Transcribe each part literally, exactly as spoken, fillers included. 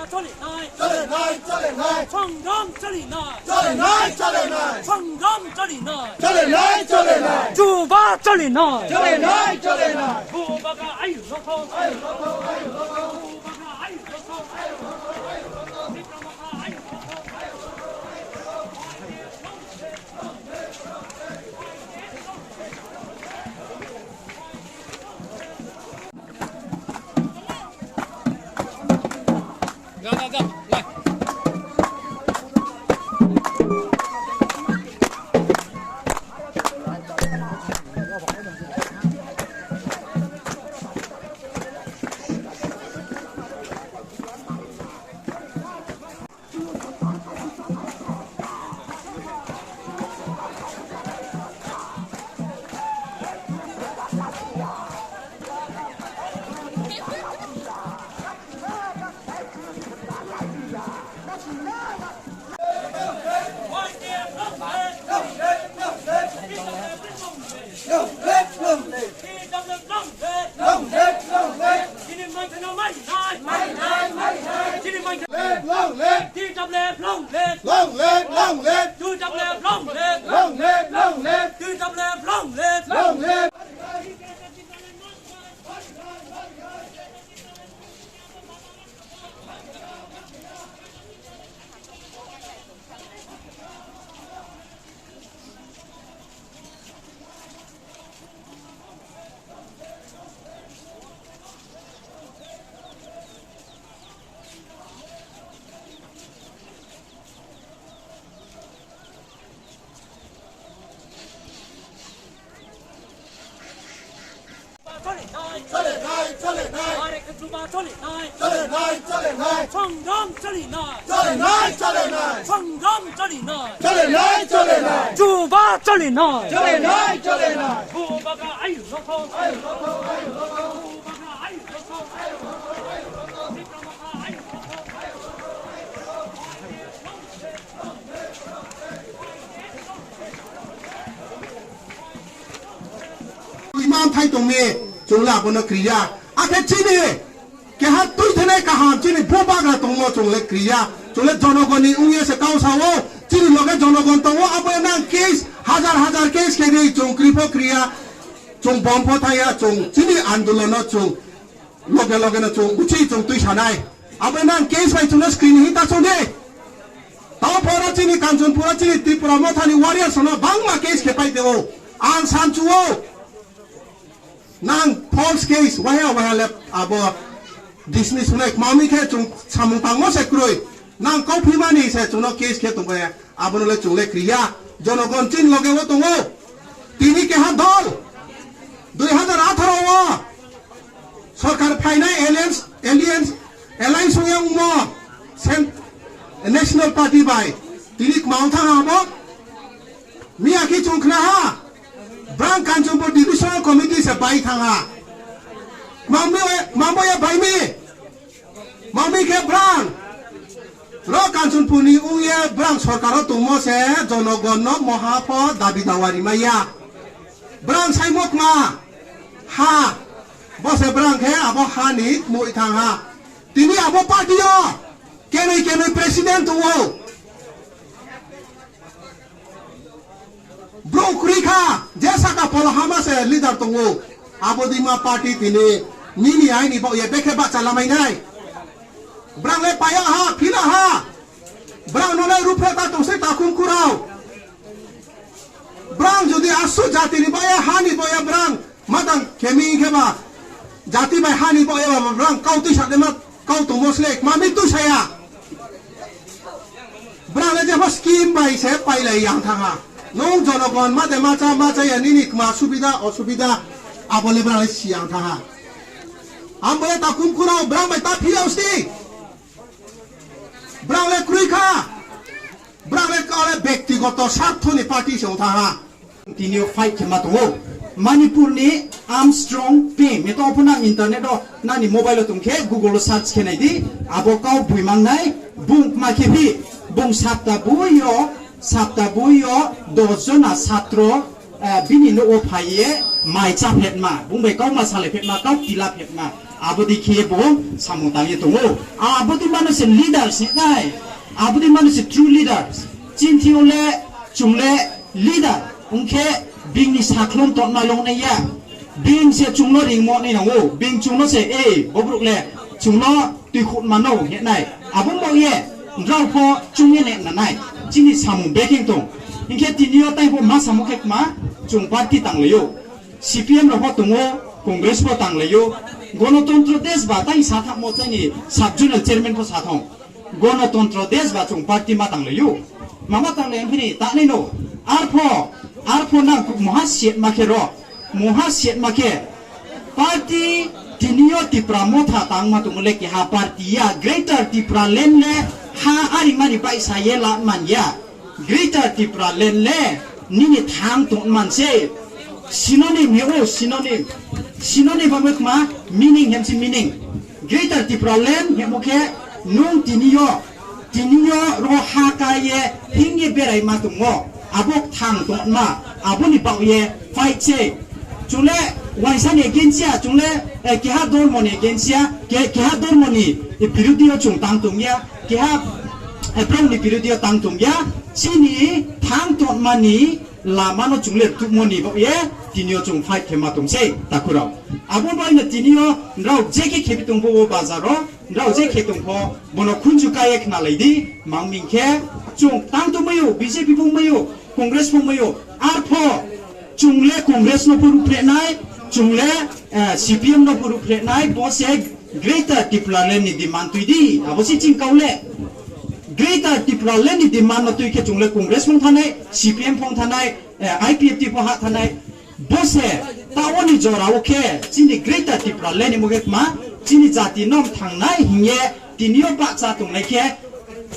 Chole nai, chole nai, chole nai. Sangram chole nai, chole nai, chole nai. Sangram chole nai, chole nai, chole nai. Chuba chole nai, chole nai, chole nai. Chuba ka ayu rokho, ayu rokho, ayu rokho. Chuba ka ayu rokho, ayu rokho, ayu rokho. Chuba ka ayu rokho, ayu rokho. Long live, long live. Long live, long live. T W F long live. Long live, long live. Chini mangkheno mai nai. Mai nai, mai nai. Chini mangkheno. Live, long live. T W F long live. Long live, long live. T W F long live. Long live, long live. T W F long live. Long live. Chole nai, chole nai. Are khe chuba chole nai. Chole nai, chole nai. Sangram chole nai. Chole nai, chole nai. Sangram chole nai. Chole nai, chole nai. Chuba chole nai. Chole nai, chole nai. Chuba ka ayu rokho. Ayu rokho, ayu rokho. Chuba ka ayu rokho. Ayu rokho, ayu rokho. Chuba ka ayu rokho. Iman thai tongni chwngla abono kriya. Akhe chini keha twi thanai kaham chini bo bagra tongmo chwngle kriya. Chwngle jonogoni wngya se kau sao. Chini loge jonogon tongo abo nang case hajar hajar case khe ri chwng kripho kriya. Chwng bomb pho thaya chwng chini andolono chwng Loge loge no chwng buchi chwng twi sanai. Abo nang case bai chwngno screen hi ta chwng de. Tamo pora chini Kanchanpura chini Tripura mothani warriors no bangma case khe pai teo. Ang sanchuo. Nang false case waya waya le abo dismiss hunai mami khe chwng samung tangmo se kroi. Nang kau phimani se chwngno case khe tongkhe. Abono le chwng le kriya, jonogon chini loge o tongo. Tini keha dol, dui hajar atharo o sorkar phainai alliance, alliance, alliance wngya wngmo Cent-, National Party bai. Tini kwmao thang abo, miya khe chwng khna ha, brang Kanchanpur Divisional Committee se bai thang ha. Mambo, mambo ya bai mi. Mami khe brang. Ro Kanchanpurni wngye brang sorkaro tongmo se jonogonno moha pho dabi dawa rimaya. Brang saimokma ha. Bo se brang khe abo hani mui thang ha. Tini abo party o kenoi kenoi president tongo. Bro kwrwi kha, je saka polo hama se leader tongo. Abo dima party tini nini aini bo ye bekhe bacha lamai nai. Brang le paya ha, phila ha. Brang no le ruphe ta tongse takhum kurao. Brang jodi asu jati ni baya hani boya brang matang kemi khe ba jati bai hani boya ba brang kau twi sa de ma Kau tongmo slek, mami twi saya. Brang le jepho scheme bai se pailai yang thangha. Nong jonogon ma de ma cha ma cha ya nini kma subida osubida abo le brang le si yang thangha. Ambo le ta kum kurao brang bai ta phiyao si. Brang le krui kha. Brang le kale bektigoto sarthoni party se wngtha ha. Tini o fight khe ma tongo. Manipur ni Armstrong team. Eto opho nang internet o nani mobile o tong khe Google o search khe nai di. Abo kau bui mang nai. Bung ma khe phi. Bung sapta bui o, sapta bui o dos jona satro, eh, bini no o phai ye mai cha phet ma. Bung bai kau ma salai phet ma, kau tila phet ma. Abodi khe bo samung tangwi tongo. Abodi mano se leaders hinai. Abodi mano se true leaders. Chinthio le chungle leader. Ungkhe bini saklong totna longnai ya. Bini se chungno ringmo ni nango. Bini chungno se, "Ei, bobruk le chungno twi khut mano," hinai. Abo mo ye, nrao pho chungye ne nanai. Chini samung beking tong. Hinkhe tiniyo tai bo ma samung khe ma chung party tanglayo. C P M rok bo tongo, Congress bo tanglaio. Gonotontro desh ba tang sathakmo tani sub zonal chairman pho sathong. Gonotontro desh ba chung party ma tanglaio. Mama tanglai phini tanai no. Arpho, arpho nang moha siat ma khe ro. Moha siat ma khe. Party tiniyo Tipra Motha tangma tongole keha party ya Greater Tipraland le ha ari mani bai sa ye la man ya. Greater Tipraland le nini thang tong man se. Synonym he o synonym. Synonym ba mek ma meaning hem si meaning. Greater Tipraland he mo khe nung tiniyo, tiniyo ro ha ka ye hing ye berai ma tong mo. Abo thang tong ma, abo ni bak ye fight se. Chungle waisa ni against ya, chungle, eh, keha dormo ni against ya, ke-, keha dormo ni, eh, birodhi o chung tang tong ya, keha, eh, brong ni birodhi o tang tong ya, chini thang tong mani lama no chungle tukmo ni bo ye, tini o chung fight khe ma tong sei, takhurao. Abo bai no tini o nrao je khe khebi tong bo o bazar o, nrao je khe tong pho, bono khunju ka ye khna lai di, mang ming khe, chung tang tong mai o, B J P bo mai o, Congress bo mai o, arpho, Chungle Congress no puru phrenai, chungle, eh, C P M no puru phrenai, bo se Greater Tipraland ni demand twi di, abo se ching kaule. Greater Tipraland ni demand no twi khe chungle Congress phung thanai, C P M phung thanai, eh, I P F T pho ha thanai. Bo se ta oni jora o khe chini Greater Tipraland ni muge ma chini jati nom thangnai hinge tini o baksa tongnai khe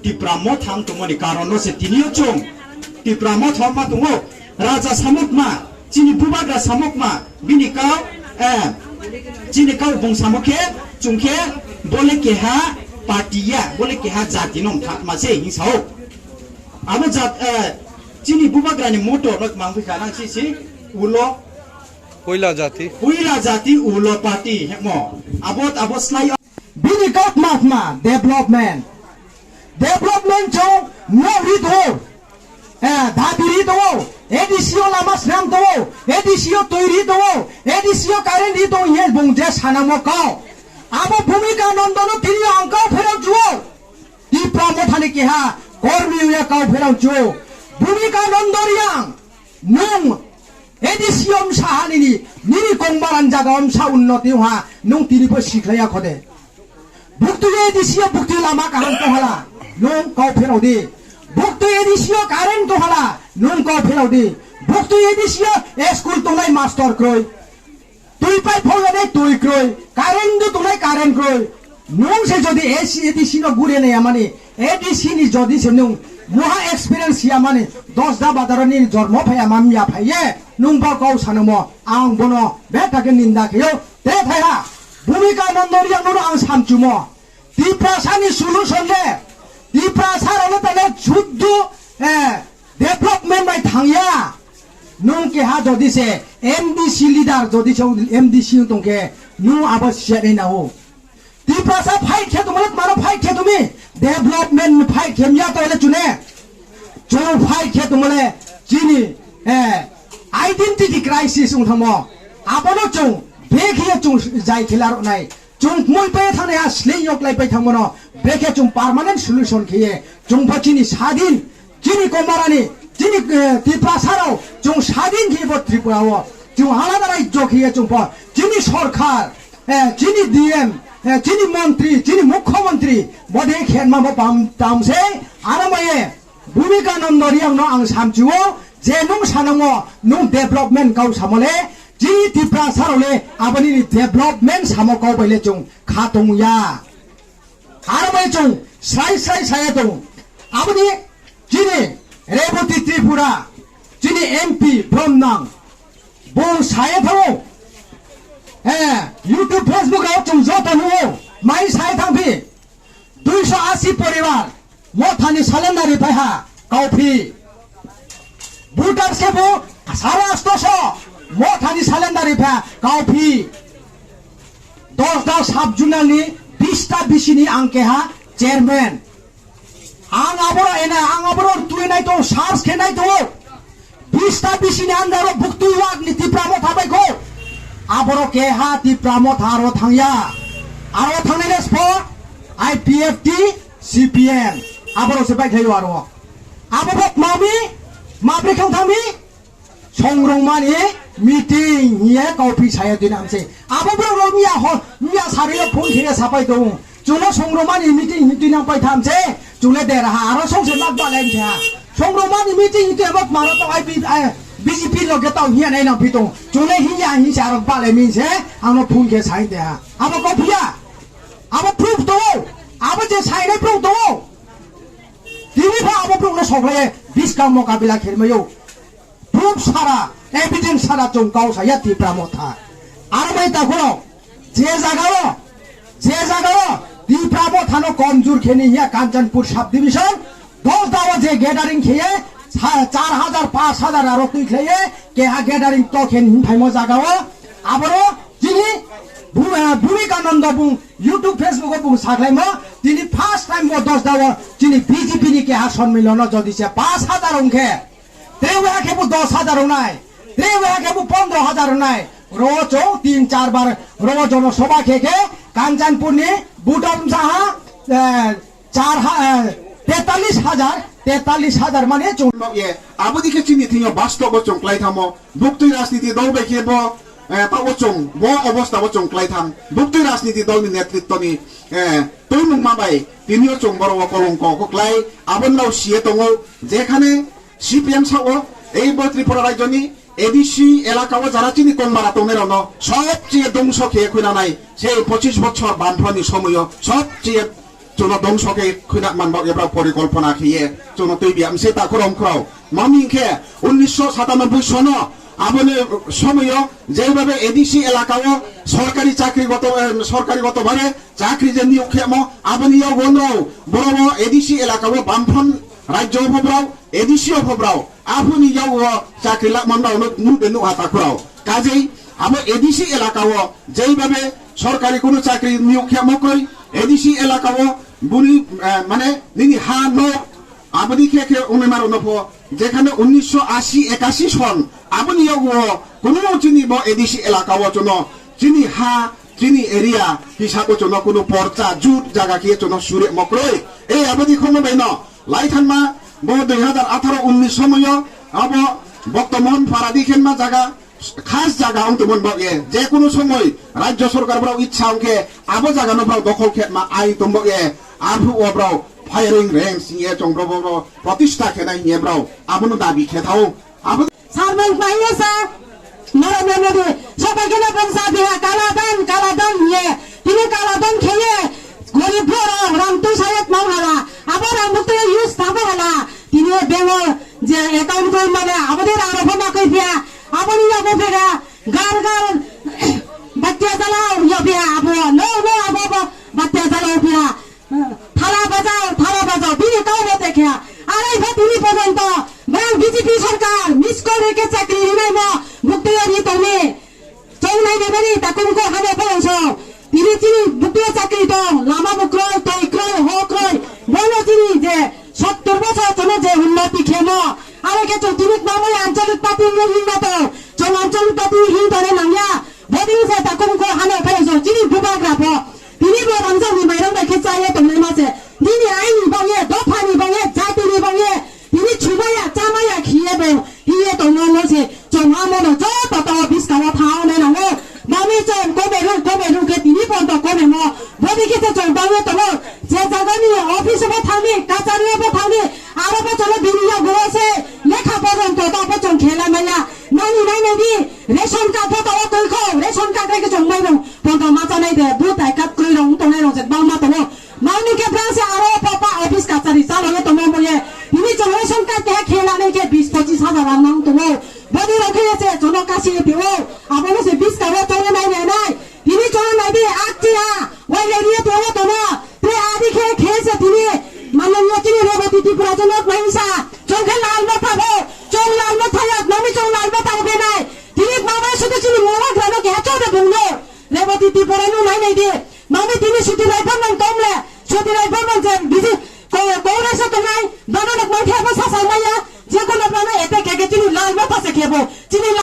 Tipra Motha wng tongmani karon no se tini o chwng Tipra Motha wngma tongo. Raja samokma, chini bubagra samokma, bini kau, eh, chini kau bung samok khe, chwng khe, bole keha party ya, bole keha jati no wngkha ma se hing sao. Abo jat, eh, chini bubagra ni motto no mang phi kha nang si si, ulo Puila jati. Puila jati ulo party hemo. Abo, abo slai. Bini kau tma tma development. Development chwng nok ri tongo. Eh, dabi ri tongo. A D C o lama swnam tongo. A D C o twi ri tongo. A D C o current ri tongo. Ye bung je sanamo kau. Abo Bhumika Nondono tini ang kau pherok juo. Tipra Mothani keha kormi ya kau pherok juo. Bhumika Nondo Reang. Nung A D C o msa ha nini, nini kongbaran jaga o msa unnoti ha, nung tini pho sikhlaiya khode. Buktui A D C o buktui lama kaham tohala, nung kau pherao di. Buktui A D C o current tohala, nung kau pherao di. Buktui A D C o school tongnai master kroi. Twi pipe phogya de twi kroi, current do tongnai current kroi. Nung se jodi A C, A D C no gure nai amani, A D C ni jodi se nung moha experience ya mani, Dosda bazar ni jormo phai amam ya phai ye, nung ba kau sanamo, ang bono bethake ninda kheyo, te thaiha, Bhumika Nondo Reang nono ang samchumo. Tiprasa ni solution le, Tiprasa rano tale juddu, eh, development bai thangya. Nung keha jodi se M D C leader jodi se M D C wng tongkhe nung abo siya nai nao. Tiprasa fight khe tongmale mano fight khe tumi development fight khe mya to ele chune. Chung fight khe tongmale chini, eh, identity crisis wng thangmo. Abono chung bekhiya chung jai khela roknai. Chung mui pai thangni ha sling yok lai pai thangmano. Bekhe chung permanent solution khiye. Chung pha chini sadin, chini komarani, chini, eh, Tiprasa rao, chung sadin khiye bo Tripura o. Chung halada rajyo khiye chung pha. Chini sorkar, eh, chini D M, eh, chini montri, chini mukhyamantri, bode khenma bo bam tamse, aramaye. Bhumika Nondo Reang no ang samchio, je nung sanamo, nung development kau samole, chini Tiprasa rao le, aboni ni development samo kau bai le chung kha tong ya. Aro bai chung srai srai saya tong. Aboni chini Reboti Tripura, chini M P Bromnang, bo saya thango. Eh, YouTube, Facebook rao chung joto nuo, mai saya thangphi. Duiso asi poribar, Mothani salendari phaiha, kauphi. Voter se bo sare astoso, Mothani salendari phaiha, kauphi. Dosda sub-zonal ni bista bisini ang keha chairman. Ang aboro ena, ang aboro twi nai tongo, search khe nai tongo. Bista bisini under o buktui wak ni Tipra Motha bai kho. Aboro keha Tipra Motha aro thangya. Aro thangnai le spo I P F T, C P M. Aboro se bai khlaio aro. Abo bok mami, mabri khang thami. Songrongmani meeting hiye kauphi saya dina amse. Abo borok rok miya ho, miya sariyo phone khe sapai tongo. Chwngno songrongmani meeting hinwi twi nang pai thamse. Chwngno dera ha, aro songse mak balai mse ha. Songrongmani meeting hinwi twi abo maro tong ai B-, ai B J P loge tong hiya nai nang phi tongo. Chwngno hiya hinse aro balai minse, angno phone khe sai de ha. Abo kauphiya. Abo proof tongo. Abo je sainai proof tongo. Tini pha abo borokno soklaiye biskang mokabila khelmayo. Proof sara, evidence sara chwng kau saya Tipra Motha. Aro bai takhoro, je jagao, je jagao Tipra Mothano komjur kheni hiya Kanchanpur subdivision, Dosda o je gathering kheye, sa-, char hajar, panch hajar aro twi khlaiye, keha gathering to khen hin phaimo jagao, aboro chini Bu-, eh, Bhumikananda bung YouTube, Facebook o bung saklaimo, tini first time bo Dosda o chini B J P ni keha sonmilono jodi se panch hajar wngkhe, Tre wngya khe bo dos hajar wngnai, tre wngya khe bo pondro hajar wngnai. Ro chwng tin char bar ro jono soba khe khe Kanchanpur ni budom saha, eh, char ha, eh, tetalis hajar, tetalis hajar mane chwng. Ye, abo dikhe chini thingyo bastobo chwng klai thamo. Buktwi rajniti dol bai khe bo, eh, tabo chwng, bo obosta bo chwng klai tham. Buktwi rajniti dol ni netritto ni, eh, tongmung ma bai tinio chwng boro o kolongko ko klai. Aboni rao siye tongo, jekhane C P M sao, ei bo Tripura rajyoni A D C elakao jara chini kongbara tongnairokno sobcheye dongso khe khwinanai, sei pochis bochor Bamfront ni somoio sobcheye chwngno dongso khe khwina manbak ebra porikolpona khiye chwngno twi biya mse ta khorong khorao. Mami khe unnisho satanoboi sono aboni somoio jeibabe A D C elakao sorkari chakri goto, eh, sorkari goto bhabe chakri je niyok khemo aboni yogwonrao borobo A D C elakao Bamfront rajyo phobrao, A D C o phobrao, aphuni yago chakri lakman rao no nube nuha takhurao. Kajei abo A D C elakao jeibabe sorkari kunu chakri niyok khemo koi, A D C elakao buni, eh, mane nini ha no aboni khe khe unui maro no pho, jekhane unnisho ashi ekashi son aboni yago kunu chini bo A D C elakao chwngno chini ha chini area hisabo chwngno kunu porcha jut jaga khe chwngno sure mokroi. Ei aboni khomo bai no lai thanma bo dui hazar atharo unnish somoyo abo Bhakta Mohan Paradi khenma jaga khas jaga wng tongmani bagwi je kunu somoi rajyo sorkar borok itsa wngkhe abo jaga no borok dokhol khe ma ai tong bagwi arphuh o borok firing range hiye chwng borok borok protista khenai hiye borok abono dabi khe thao. Abo Sarmang paio sa, Narendra Modi, sobai khe no bongsa biha kala dan, kala dan hiye, tini kala dan kheye, gorib borok rang tu sayat mang hala, abo rang bukti use thabo hala, tini bengo je account koi mane, abo de rang rok ma koi phiya, abo ni yago phega, gar gar, batia jala yo phiya, abo, no, no, abo, abo, batia jala yo phiya. Thala bajao, thala bajao, bini kau bo tekha. Arai pha tini porjonto, bang B J P sorkar, miss call rikhe chakri rinai mo, bukti ri tongni. Chong nai de bani, takum ko hano phai so. Tini chini bukti chakri tong, lama bo kroi, toi kroi, ho kroi. Bono chini je, sottor bochor chono je unnoti khemo. Arai khe chong tini tamo ya anchalik party ni hinna to, chong anchalik party ni hin tore nangya. Boding se takum ko hano phai so, chini bubagra pho. Tini bo rangchak ni mairang bai khe chaya tongnai ma se. Nini aini bangye, dopha ni bangye, jati ni bangye. Tini chumaya, chamaya khiye bo. Hiye tongmo mo se. Chong amo no joto to biskang o thang nai nango. Mami chong kome ru, kome ru khe tini pon to kome mo. Bodi khe se chong bangye tongo. Je jaga ni office bo thangni, kachari bo thangni. Aro bo cholo bini ya goro se. Lekha porjonto to bo chong khela maya. Nani nai nai di. Ration card photo o twi kho, ration card bai khe chwng mairung photo ma chanai de, booth I card kwrwi rok wng tongnai rok je bangma tongo. Mani khe brang se aro papa office kachari chalo ye tongo mo ye. Tini chwng ration card keha khe lanai khe bis pochis hajar rang nang tongo. Bodi rok khe ye se chwngno kasi ye tio. Abono se bis karo chwngno nai nai nai. Tini chwngno nai di akchi ha. Wai lai ri ye tio tono. Te adi khe khe se tini. Mano yo tini Reboti Tripura chwngno nai sa. Chwng khe lal ma thabo. Chwng lal ma thayat. Nami chwng lal ma thabo benai. Tini mama sudu chini mama grano keha chobe bungno. Reboti Tripura. Anu nai nai di. Mami tini Suti Rai Borman kom le. Suti Rai Borman je bisi ko ko rasa tongnai. Bana nak mai thapa sa sa maya. Je ko na bana ete ke ke tini lal ma pase kebo. Tini